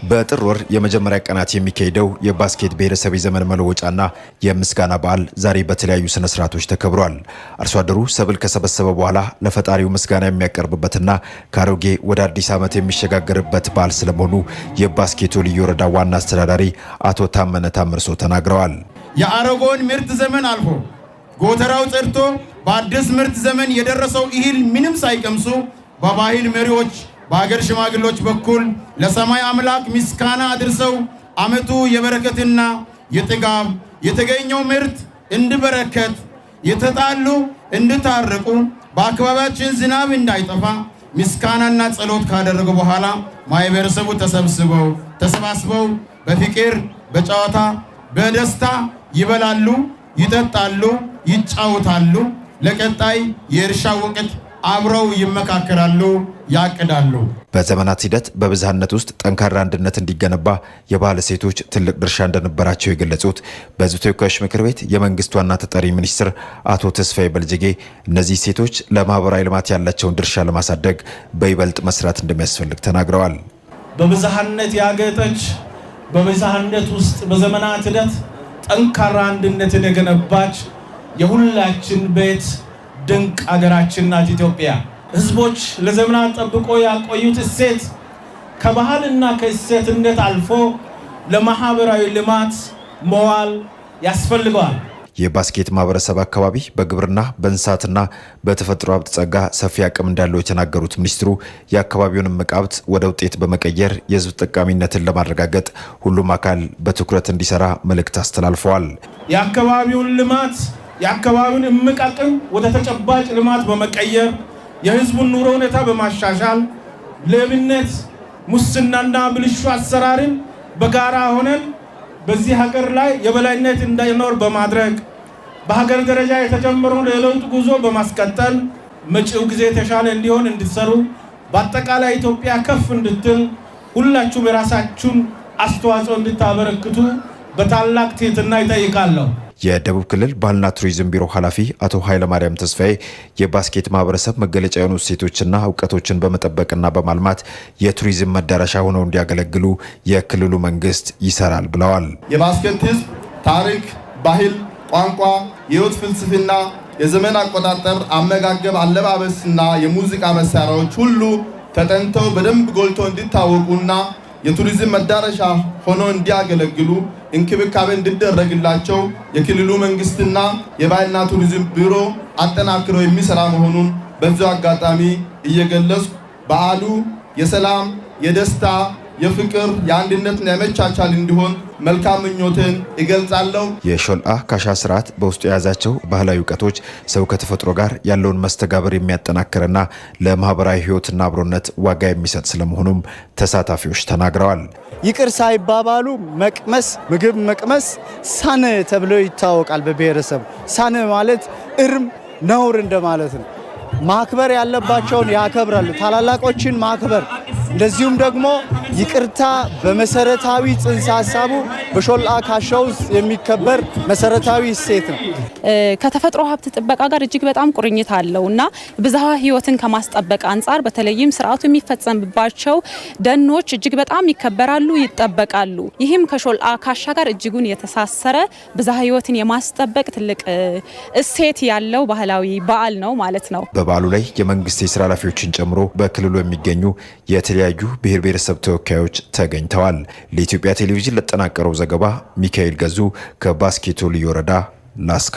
በጥር ወር የመጀመሪያ ቀናት የሚካሄደው የባስኬት ብሔረሰብ የዘመን መለወጫና የምስጋና በዓል ዛሬ በተለያዩ ስነ ስርዓቶች ተከብሯል። አርሶ አደሩ ሰብል ከሰበሰበ በኋላ ለፈጣሪው ምስጋና የሚያቀርብበትና ከአሮጌ ወደ አዲስ ዓመት የሚሸጋገርበት በዓል ስለመሆኑ የባስኬቶ ልዩ ወረዳ ዋና አስተዳዳሪ አቶ ታመነ ታምርሶ ተናግረዋል። የአሮጌውን ምርት ዘመን አልፎ ጎተራው ጸድቶ በአዲስ ምርት ዘመን የደረሰው እህል ምንም ሳይቀምሱ በባህል መሪዎች፣ በሀገር ሽማግሌዎች በኩል ለሰማይ አምላክ ምስጋና አድርሰው ዓመቱ የበረከትና የጥጋብ፣ የተገኘው ምርት እንዲበረከት፣ የተጣሉ እንዲታረቁ፣ በአካባቢያችን ዝናብ እንዳይጠፋ ምስጋናና ጸሎት ካደረጉ በኋላ ማህበረሰቡ ተሰባስበው በፍቅር፣ በጨዋታ፣ በደስታ ይበላሉ፣ ይጠጣሉ፣ ይጫወታሉ። ለቀጣይ የእርሻ ወቅት አብረው ይመካከራሉ፣ ያቅዳሉ። በዘመናት ሂደት በብዝሃነት ውስጥ ጠንካራ አንድነት እንዲገነባ የባህል እሴቶች ትልቅ ድርሻ እንደነበራቸው የገለጹት በሕዝብ ተወካዮች ምክር ቤት የመንግስት ዋና ተጠሪ ሚኒስትር አቶ ተስፋዬ በልጅጌ እነዚህ እሴቶች ለማህበራዊ ልማት ያላቸውን ድርሻ ለማሳደግ በይበልጥ መስራት እንደሚያስፈልግ ተናግረዋል። በብዝሃነት ያጌጠች፣ በብዝሃነት ውስጥ በዘመናት ሂደት ጠንካራ አንድነትን የገነባች የሁላችን ቤት ድንቅ አገራችን ናት ኢትዮጵያ። ህዝቦች ለዘመናት ጠብቆ ያቆዩት እሴት ከባህልና ከእሴትነት አልፎ ለማህበራዊ ልማት መዋል ያስፈልገዋል። የባስኬት ማህበረሰብ አካባቢ በግብርና፣ በእንስሳትና በተፈጥሮ ሀብት ጸጋ ሰፊ አቅም እንዳለው የተናገሩት ሚኒስትሩ የአካባቢውን እምቅ ሀብት ወደ ውጤት በመቀየር የህዝብ ጠቃሚነትን ለማረጋገጥ ሁሉም አካል በትኩረት እንዲሰራ መልእክት አስተላልፈዋል። የአካባቢውን ልማት፣ የአካባቢውን እምቅ አቅም ወደ ተጨባጭ ልማት በመቀየር የህዝቡን ኑሮ ሁኔታ በማሻሻል ሌብነት፣ ሙስናና ብልሹ አሰራርን በጋራ ሆነን በዚህ ሀገር ላይ የበላይነት እንዳይኖር በማድረግ በሀገር ደረጃ የተጀመረውን የለውጥ ጉዞ በማስቀጠል መጪው ጊዜ የተሻለ እንዲሆን እንድትሰሩ፣ በአጠቃላይ ኢትዮጵያ ከፍ እንድትል ሁላችሁም የራሳችሁን አስተዋጽኦ እንድታበረክቱ በታላቅ ትህትና ይጠይቃለሁ። የደቡብ ክልል ባህልና ቱሪዝም ቢሮ ኃላፊ አቶ ኃይለማርያም ተስፋዬ የባስኬት ማህበረሰብ መገለጫ የሆኑ እሴቶችና እውቀቶችን በመጠበቅና በማልማት የቱሪዝም መዳረሻ ሆነው እንዲያገለግሉ የክልሉ መንግስት ይሰራል ብለዋል። የባስኬት ህዝብ ታሪክ፣ ባህል፣ ቋንቋ፣ የህይወት ፍልስፍና፣ የዘመን አቆጣጠር፣ አመጋገብ፣ አለባበስና የሙዚቃ መሳሪያዎች ሁሉ ተጠንተው በደንብ ጎልቶ እንዲታወቁና የቱሪዝም መዳረሻ ሆኖ እንዲያገለግሉ እንክብካቤ እንዲደረግላቸው የክልሉ መንግስትና የባህልና ቱሪዝም ቢሮ አጠናክሮ የሚሰራ መሆኑን በዚሁ አጋጣሚ እየገለጽኩ በዓሉ የሰላም፣ የደስታ፣ የፍቅር፣ የአንድነትና የመቻቻል እንዲሆን መልካም ምኞትን እገልጻለሁ። የሾልአ ካሻ ስርዓት በውስጡ የያዛቸው ባህላዊ እውቀቶች ሰው ከተፈጥሮ ጋር ያለውን መስተጋብር የሚያጠናክርና ለማህበራዊ ሕይወትና አብሮነት ዋጋ የሚሰጥ ስለመሆኑም ተሳታፊዎች ተናግረዋል። ይቅር ሳይባባሉ መቅመስ፣ ምግብ መቅመስ ሳነ ተብሎ ይታወቃል። በብሔረሰቡ ሳነ ማለት እርም፣ ነውር እንደማለት ነው። ማክበር ያለባቸውን ያከብራሉ። ታላላቆችን ማክበር እንደዚሁም ደግሞ ይቅርታ በመሰረታዊ ጽንሰ ሀሳቡ በሾላ ካሻ ውስጥ የሚከበር መሰረታዊ እሴት ነው። ከተፈጥሮ ሀብት ጥበቃ ጋር እጅግ በጣም ቁርኝት አለው እና ብዝሃ ሕይወትን ከማስጠበቅ አንጻር በተለይም ስርዓቱ የሚፈጸምባቸው ደኖች እጅግ በጣም ይከበራሉ፣ ይጠበቃሉ። ይህም ከሾልአ ካሻ ጋር እጅጉን የተሳሰረ ብዝሃ ሕይወትን የማስጠበቅ ትልቅ እሴት ያለው ባህላዊ በዓል ነው ማለት ነው። በበዓሉ ላይ የመንግስት የስራ ኃላፊዎችን ጨምሮ በክልሉ የሚገኙ የተለያዩ ብሔር ብሔረሰብ ተወካዮች ተገኝተዋል። ለኢትዮጵያ ቴሌቪዥን ለጠናቀረው ዘገባ ሚካኤል ገዙ ከባስኬቶ ልዩ ወረዳ ላስካ።